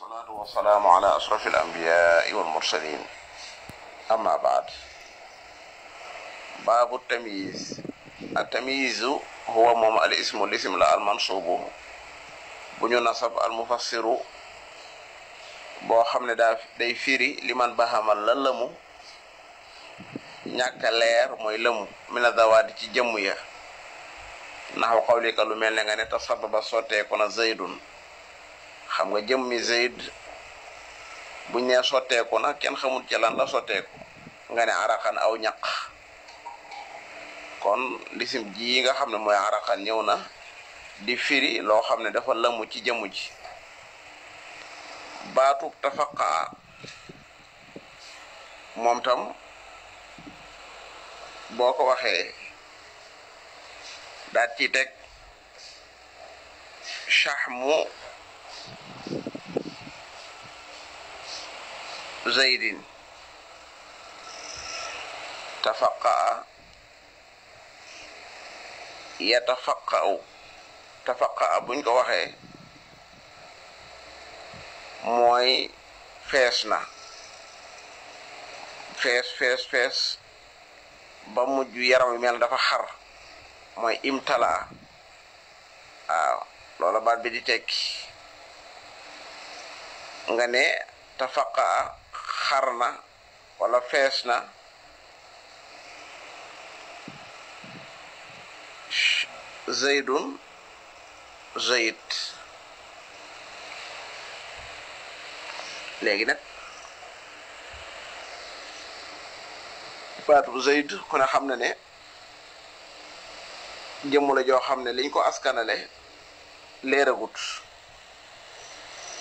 والصلاة والسلام على أشرف الأنبياء والمرسلين أما بعد. باب التمييز. التمييز هو موم الاسم لا المنصوب بنيو نصب المفسر بو خامني داي فيري لمن بهمال لا لمو ñaka leer moy lemu mina dawadi ci jëm ya naxu qawlika lu melne nga ne tasababa soté ko na zaidun xam nga jëmmi zaid bu ñe soté ko na ken xamul ci lan la soté ko nga ne araqan aw ñak kon lisim ji nga xamne moy araqan ñew na di firi lo xamne dafa lemu ci jëm ji baatu tafaqa mom tam boko waxe da ci tek shahmu zaidin tafaqqa yatafaqqa'u tafaqqa buñ ko waxe moy fesna fes ba mujju yaram mel dafa xar moy imtala loola baat bi di tekki nga ne tafaqa xarna wala feesna zaidun zaid léegi nag baatu zaid ku ne xam na ne jëmm la joo xam ne liñ ko askanale leeragut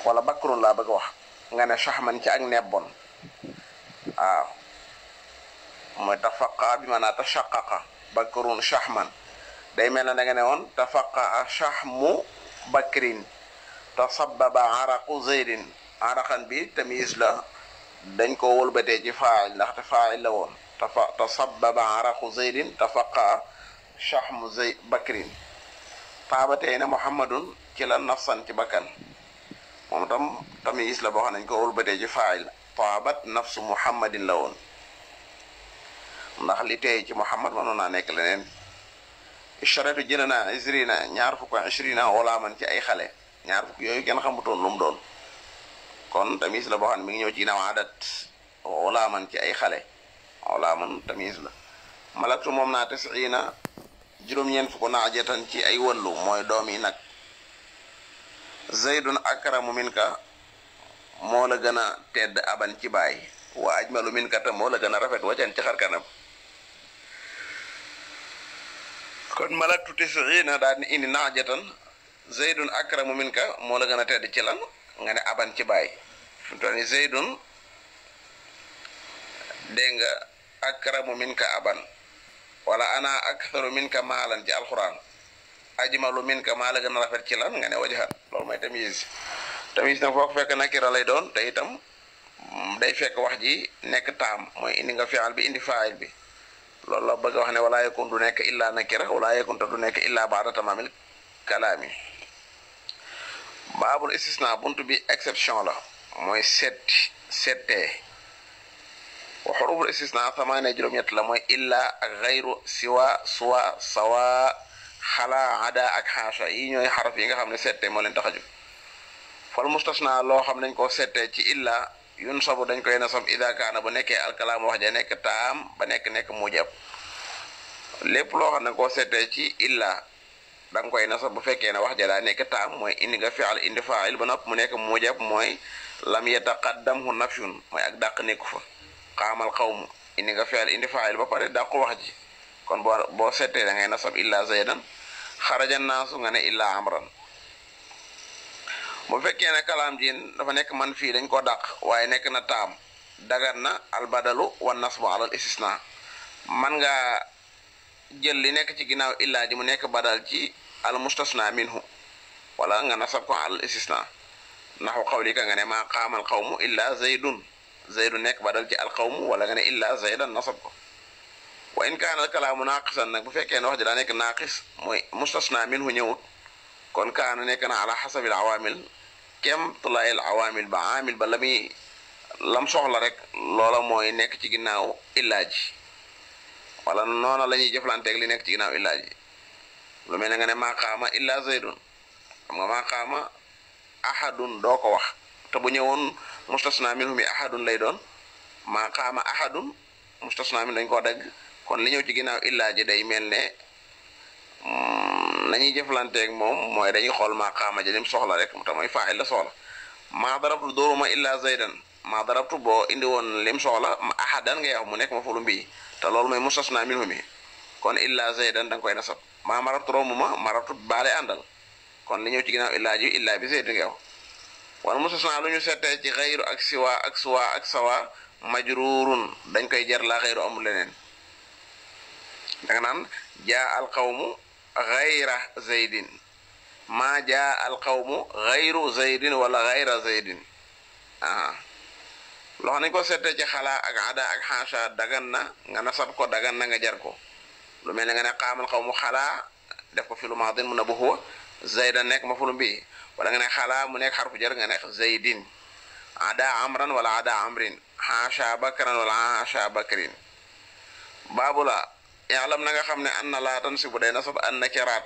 wala bakrun laa bëgg wax nga ne shahman ci ak nebbon mooy tafaqa bi maanaa tashaqqaqa bakrun shahman day mel na da nga ne woon tafaqa shahmu bakrin tasabbaba araqu zaidin araqan bi tamyiz la dañ ko wëlbatee ci faa'il ndaxte faa'il la woon tasabbaba araqu zaidin tafaqa shahmu zaid bakrin taabatee ne muhammadun ci la nafsan ci bakkan moom tam tamyiz la boo xam nañ ko wëlbatee ci faa'il taabat nafsu muhammadin la woon ndax li tey ci muhammad mënoon naa nekk leneen isharatu jël naa isrina ñaar fukk isrina wala man ci ay xale ñaar fukk yooyu kenn xamutoon lu mu doon kon tamyiz la boo xam ne mi ngi ñëw ci ginnaaw adat wala man ci ay xale wala man tamyiz la malaktu moom naa tisina juróom-ñeent fukk naa jetan ci ay wëllu mooy doom yi nag zaidun akramu minka moo la gën a tedd aban ci baay wa ajmalu minka tam moo la gën a rafet wacan ci xar kanam kon malaktu tisina daal ni indi naa jetan zaidun akramu minka moo la gën a tedd ci lan nga ne aban ci baay fi mu toll ni zaidun dégg nga akramu minka aban wala ana aktharu minka maalan ci alquran ajmalu minka maa la gën a rafet ci lan nga ne wajhan loolu mooy tamyiz nag foo ko fekk nakira lay doon te itam day fekk wax ji nekk taam mooy indi nga fi'al bi indi fa'il bi loolu la bëgg wax ne wala yakun du nekk illa nakira wala yakun du nekk illa ba'da tamamil kalaami baabul istisna buntu bi exception la mooy settee wa xuruful istisna samaane juróom-ñett la mooy illa ak xayru siwa suwa sawa xala ada ak xaasha yi ñooy xaraf yi nga xam ne settee moo leen tax a jóg fal mustasna loo xam nañ ko settee ci illa yun sabu dañ koy nasab ida kaana bu nekkee alkalaam wax ja nekk taam ba nekk mujab lépp loo xam ne koo settee ci illa da nga koy nasab bu fekkee ne wax ja daa nekk taam mooy indi nga fi'al indi fa'il ba nopp mu nekk mujab mooy lam yataqaddamhu nafyun mooy ak dàq nekku fa qaamal qawmu indi nga fi'al indi fa'il ba pare dàqu wax ji kon boo settee da ngay nasab illa zaydan xaraja naasu nga ne illa amran bu fekkee ne kalaam ji dafa nekk man fii dañ ko dàq waaye nekk na taam dagan na albadalu wa nasbu alal istisna man nga jël li nekk ci ginnaaw illa ji mu nekk badal ci al mustasna minhu wala nga nasab ko alal istisna naxu qawlika nga ne maa qaamal qawmu illa zaydun nekk badal ci al qawmu wala nga ne illa zaydan nasab ko wa in kaana al kalaamu naaqisan nag bu fekkee ne wax ji daa nekk naaqis mooy mustasna minhu ñëwut kon kaana nekk na ala xasabil awaamil kem tulayil awamil ba amil ba lam soxla rek loola mooy nekk ci ginnaaw illaa ji wala noona la ñuy jëflanteeg li nekk ci ginnaaw illaa ji lu mel ne nga ne maqaama illa zaydun xam nga maqaama ahadun doo ko wax te bu ñëwoon mustasna minhu mi ahadun lay doon maqaama ahadun mustasna min dañ koo dagg kon li ñëw ci ginnaaw illaa ji day mel ne nañuy jëflanteeg moom mooy dañuy xool maqaama ji lim soxla rek te mooy faa'il la soxla maa darabtu dóoruma illa zaydan maa darabtu boo indi woon lim soxla ahadan ngay wax mu nekk ma fulu mbii te loolu mooy mustasna minhu mi kon illa zaydan da nga koy nasab maa marabtu romuma marabtu baale àndal kon li ñëw ci ginnaaw illaa ji illaa bi zayd ngay wax wala mustasna lu ñu settee ci xayru ak siwa ak suwa ak sawa majrurun dañ koy jar la xayru amul leneen danga naan jaa al qawmu xayra zaydin maa jaa al qawmu xayru zaydin wala xayra zaydin loo xam nañ ko settee ci xalaa ak ada ak xaasha dagan na nga nasab ko dagan na nga jar ko lu mel ne nga ne qaamal qawmu xalaa def ko fi lu maadin mu na bu huwa zaydan nekk ma fulu mbi wala nga ne xalaa mu nekk xarfu jar nga ne zaydin ada amran wala ada amrin xaasha bakran wala xaasha bakrin baabu la yaalam na nga xam ne an na laa tansibu day nasab an nakiraat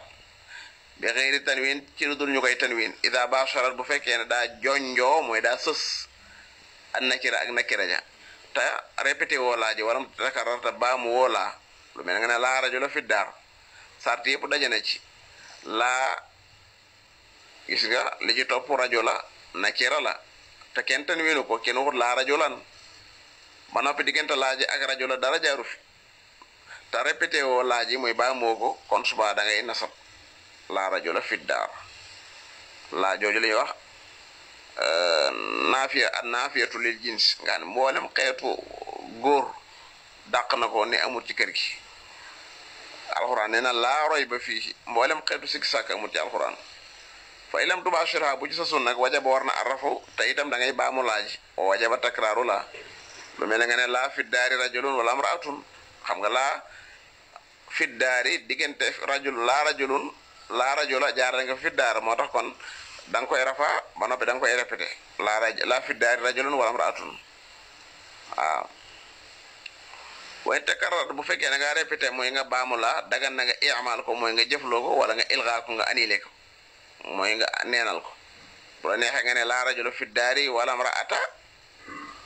bi xëyri tanwin ci lu dul ñu koy tanwin ida basharat bu fekkee ne daa jonjoo mooy daa sës an nakira ak nakira ja te répété woo laa ji wala mu takararta baamu woo laa lu mel nga ne laa rajo la fi daar sart yëpp dajane ci laa gis nga li ci topp rajo la nakira la te kenn tanwinu ko kenn waxut laa rajo lan ba noppi diggante laa ji ak rajo la dara jaaru fi te répété woo laa ji muy baamoo ko kon suba da ngay nasab laa rajo la fi daar laa jooju la ñuy wax naafiyatu lil jins nga ne mboolem xeetu góor dàq na ko ne amul ci kër gi alxuraan nee na laa roy ba fii mboolem xeetu sikki sàkk amul ci alxuraan fa ilam tubashirha bu ci sa sun nag wajaba war na arafu te itam da ngay baamu laaj o wajaba takraaru laa lu mel ne nga ne laa fi daari rajulun wala amraatun xam nga laa fi daari diggante rajul laa rajulun laa rajula jaar nga fi daar moo tax kon da nga koy rafa ba noppi da nga koy répété laa fi daari rajulun wala amraatun waaw way takarrar bu fekkee da nga répété mooy nga baamu laa dagan na nga i'mal ko mooy nga jëfloo ko wala nga ilga ko nga annulé ko mooy nga neenal ko bu la neexee nga ne laa rajula fi daari wala amraata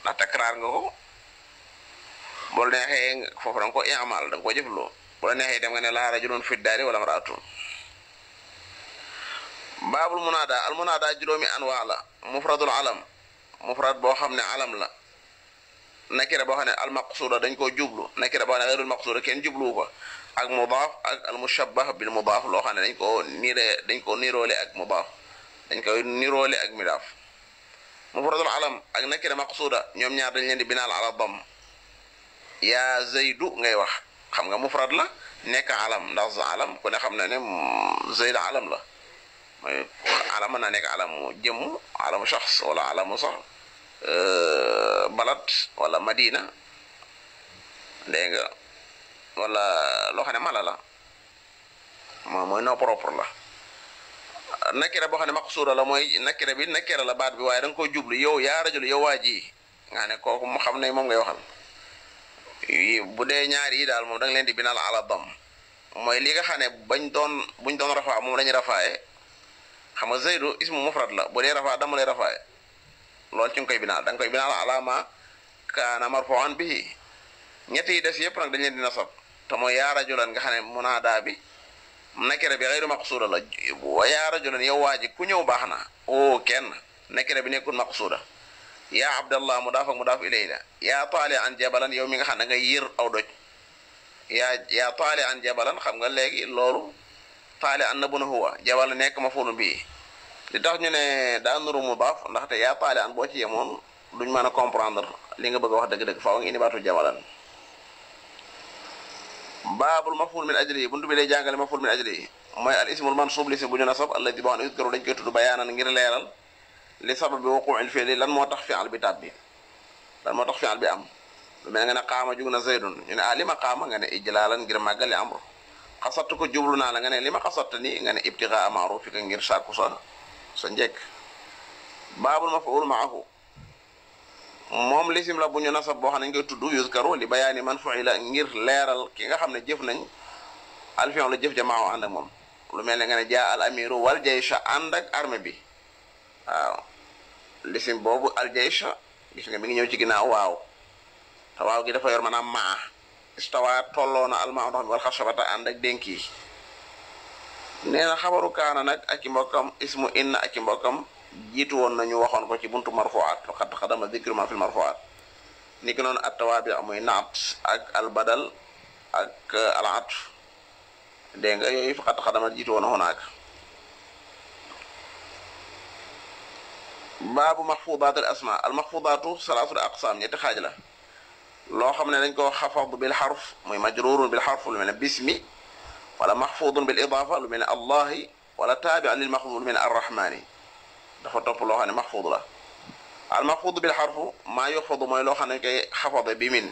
ndax takraar nga ko bu la neexee foofu da nga ko i'mal da nga ko jëfloo bu la neexee itam nga ne laa rajulun fi daari wala amraatun baabul munaada al munaada juróomi anwaa la mufradul alam mufrad boo xam ne alam la nakira boo xam ne al maqsuuda dañ koo jublu nakira boo xam ne ghayrul maqsuuda kenn jublu ko ak mudaaf ak al mushabbah bil mudaaf loo xam ne dañ koo niroole ak mudaaf dañ koy niroole ak midaaf mufradul alam ak nakira maqsuuda ñoom ñaar dañ leen di binaal ala dam yaa zaydu ngay wax xam nga mufrad la nekk alam ndax alam ku ne xam na ne zayd alam la mooy alam mën naa nekk alamu jëmm alamu shaxs wala alamu sax balat wala madina dégg nga wala loo xam ne mala la mooy nom propre la nakira boo xam ne maqsuura la mooy nakira bi nakira la baat bi waaye da nga koo jublu yow yaa rajul yow waa ji nga ne kooku mu xam ne moom ngay waxal bu dee ñaar yi daal moom da nga leen di binal ala dam mooy li nga xam ne buñ doon rafaa moom lañu rafaaye xam nga zaydu ismu mufrad la bu dee rafaa dama lay rafaaye loolu ci nga koy binaal da nga koy binaal alama kaana marfu'an bihi ñett yi des yëpp nag dañ leen di nasab te mooy yaa rajulan nga xam ne munaada bi nakira bi xayru maqsuuda la wa yaa rajulan yow waa ji ku ñëw baax na o kenn nakira bi nekkul maqsuuda yaa abdallah mudaaf ak mudaaf ilayhi la yaa taali an jabalan yow mi nga xam ne nga yër aw doj yaa taali an jabalan xam nga léegi loolu taali an na bu na huwa jabal nekk ma fulu bii li tax ñu ne daa nuru mudaaf ndaxte yaa taali an boo ci yemoon duñ mën a comprendre li nga bëgg a wax dëgg-dëgg faaw nga indi baatu jabalan baabul maf'ul min ajlihi buntu bi day jàngale maf'ul min ajlihi mooy al ismul mansub li si bu ñu nasab alladi boo xam ne yuzkaru dañ koy tudd bayaanan ngir leeral li sababi wuqu'il fi'li lan moo tax fi'al bi tàbbi lan moo tax fi'al bi am lu mel nga ne qaama jug na zaydun ñu ne li ma qaama nga ne ijlaalan ngir màggali amru xasattu ko jublu naa la nga ne li ma xasatta nii nga ne ibtigaa ma'rufika ngir sàkku sa njëkk baabul maf'ul maahu moom lisim la bu ñu nasab boo xam ne ñu koy tudd yuskaru li bayaani man fu'ila ngir leeral ki nga xam ne jëf nañ alfion la jëf ja maahu ànd ak moom lu mel ne nga ne jaa al amiru wal jaysha ànd ak armée bi waaw lisim boobu al jaysha gis nga mi ngi ñëw ci ginnaaw waaw te waaw gi dafa yor maanaam maa istawa tolloo na almaa ndox mi wal xasabata ànd ak dénk yi nee na xabaru kaana nag ak i mbokkam ismu inna ak i mbokkam jiitu woon nañu waxoon ko ci buntu marfuwaat faqad taqaddama dhikru ma fil marfuwaat ni ki noonu attawaabi muy naat ak albadal ak al atf dégg nga yooyu faqad taqaddama jiitu woon na hunaak baabu maxfuudaat al asma al maxfuudaatu salaasul aqsaam ñetti xaaj la loo xam ne dañ ko xafad bil xarf muy majruurun bil xarf lu mel ne bismi wala maxfuudun bil idaafa lu mel ne allahi wala taabi'an lil maxfuud lu mel ne arrahmaani dafa topp loo xam ne maxfuud la al maxfuud bil xarfu maa yuxfadu mooy loo xam ne koy xafade bi min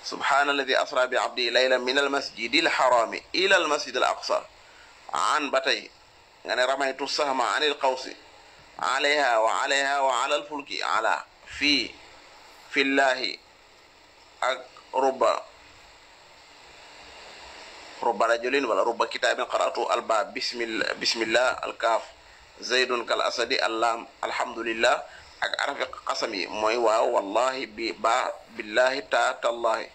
subhaana alladi asra bi abdi laylan min al masjidi al xaraami ila al masjid al aqsa an ba tey nga ne ramaytu sahma an il qawsi alayha wa alayha wa ala al fulki ala fii fillahi ak rubba rajulin wala rubba kitaabin qara'tu albaab bismillah alkaaf zaydun kal asadi allaam alhamdulillah ak arafi qasam yi mooy waaw wallahi bi ba billahi tallahi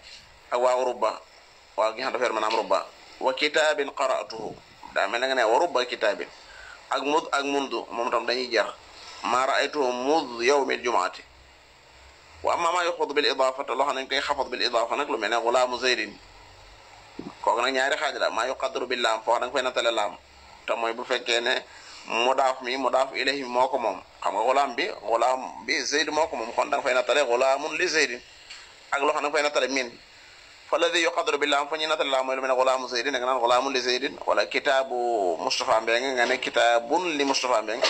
ak waaw rubba waaw gi xam dafa yor maanaam rubba wa kitaabin qara'tuhu daa mel na nga ne wa rubba kitaabin ak mud ak mundu moom tam dañuy jar maa ra'aytuhu mud yawmil jumaati wa amma maa yuxfadu bil idaafa te loo xam ne dañ koy xafad bil idaafa nag lu mel ne gulaamu zaydin kooku nag ñaari xaaj la maa yuqaddaru bil laam foo da nga fay nattale laam te mooy bu fekkee ne mudaaf ilayhi moo ko moom xam nga gulaam bi zayd moo ko moom kon da nga fay nattale gulaamun li zaydin ak loo xam ne da nga fay nattale min fa alladi yuqaddaru bil laam fa ñuy nattale laam mooy lu mel ne gulaamu zaydin nga naan gulaamun li zaydin wala kitaabu Mustafa Mbeng nga ne kitaabun li Mustafa Mbeng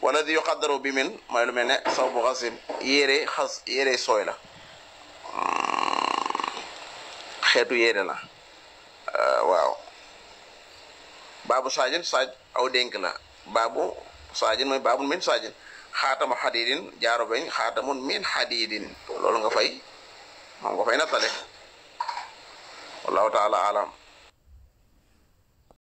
wala di yuqaddaru bi min mooy lu mel ne sawbu xasin yére sooy la xeetu yére la waaw baabu saajin saaj aw dénk la baabu saajin mooy baabun min saajin xaatama xadidin jaaro beñ xaatamun min xadidin loolu nga fay moom nga fay nattale wallahu taala alam